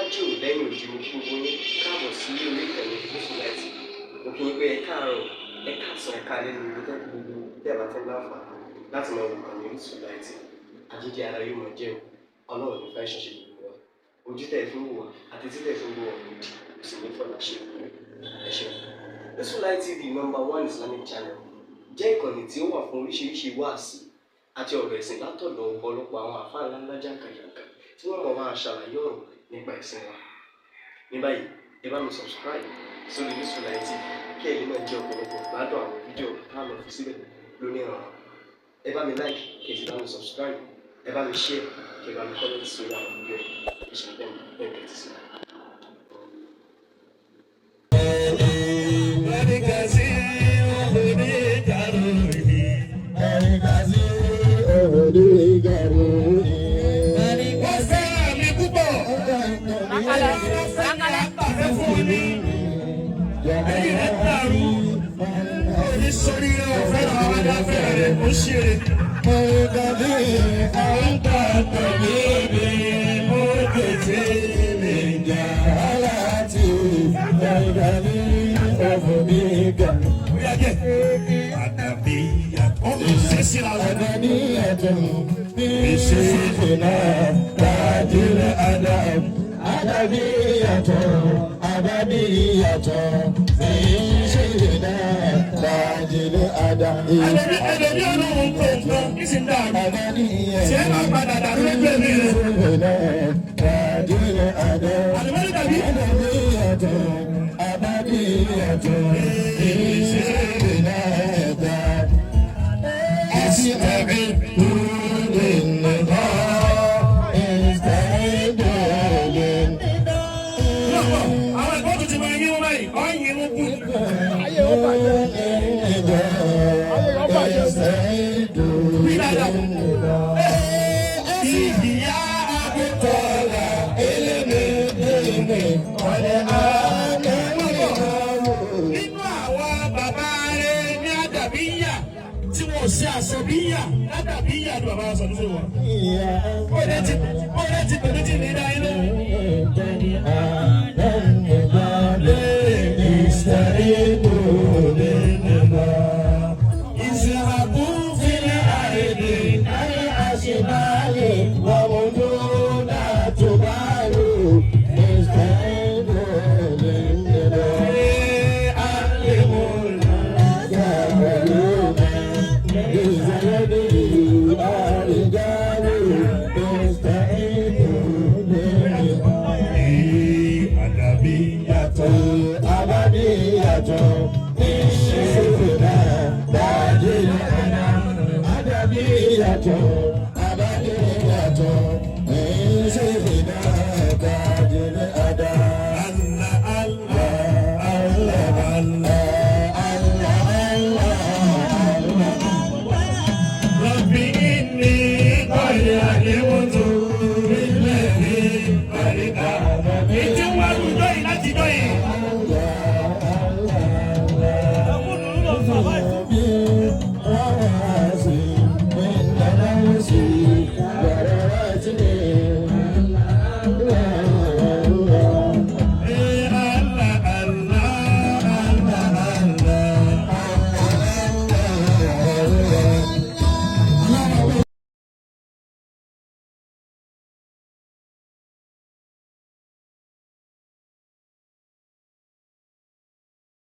Lájò lẹ́yìn òdi, mo kí gbogbo yín káàbọ̀ sí orí ìkànnì Orísun Light. Mo kí yín pé ẹ káàárọ̀, ẹ káàsán, ẹ káalẹ́ ní gbogbo gbogbo tẹ́ ẹ bá ti ń láǹfààní láti máa wò ìkànnì Orísun Light. Àjíǹde ara yóò máa jẹ́ o. Ọlọ́run ní fẹ́ ṣẹ̀ṣẹ̀ gbogbo wa. Ojú tẹ̀ fún wò wá àti títẹ̀ fún wò wá òdì kò sì ní fọlá ṣe. Ẹ ṣeun. Orísun Light TV, number one Islamic channel, jẹ́ ìkànnì tí ó wà fún oríṣiríṣi wáàsí àti ọ̀rọ̀ ẹ̀sìn látọ̀dọ̀ ọ̀pọ̀lọpọ̀ àwọn àfáà ńláńlá jàǹkàjàǹkà tí wọ́n mọ̀ máa ṣàlàyé ọ̀rọ̀ nípa ẹ̀sìn wa. Ní báyìí, ẹ bá mi subscribe sórí Orísun Light TV kí ẹ̀yin náà jẹ́ ọ̀pọ̀lọpọ̀ gbádùn àwọn fídíò tá a lọ fi síbẹ̀ lónìí ọ̀rọ̀. Ẹ bá mi like, kí ẹ sì bá mi subscribe, ẹ bá mi share, kí ẹ bá mi comment sórí àwọn fídíò yìí. Ẹ ṣe bẹ́ẹ̀ bẹ́ẹ̀ tẹ́tí sí. Wọ́n fẹ́ràn mi púpọ̀. Ẹ fún mi. Ẹ̀yin rẹ̀ dàrú. Òní sórí rẹ̀ ò fẹ́ràn àwọn adáfẹ́ rẹ̀ ó ṣeré. Bóyá jẹ́ àdàbí yàtọ̀ ṣẹ́sí la lọ. Ẹlẹ́bí ọlọ́run kò nǹkan kí sì ń dàrú. Ṣé ẹ máa padà dàrú lẹ́gbẹ̀ẹ́ mi rẹ̀? Àlùmọ́nì tàbí. Lọ́pọ̀ àwọn ẹ̀gbọ́n tó ti máa yín wọn báyìí, ọ̀ ń yín wọn kú. Wí dáadáa. Ìyá àbútọ́lá nínú àwọn bàbá rẹ̀ ní àdàbíyà tí wọn ò sí àṣọbíyà ládàbíyà ni bàbá wa sọ nílé wọn. Ó lè ti pẹ̀lú tí ní dáyé lóhùn. Ìsìnkú fílẹ̀ àrèdè àdàbíyà tó.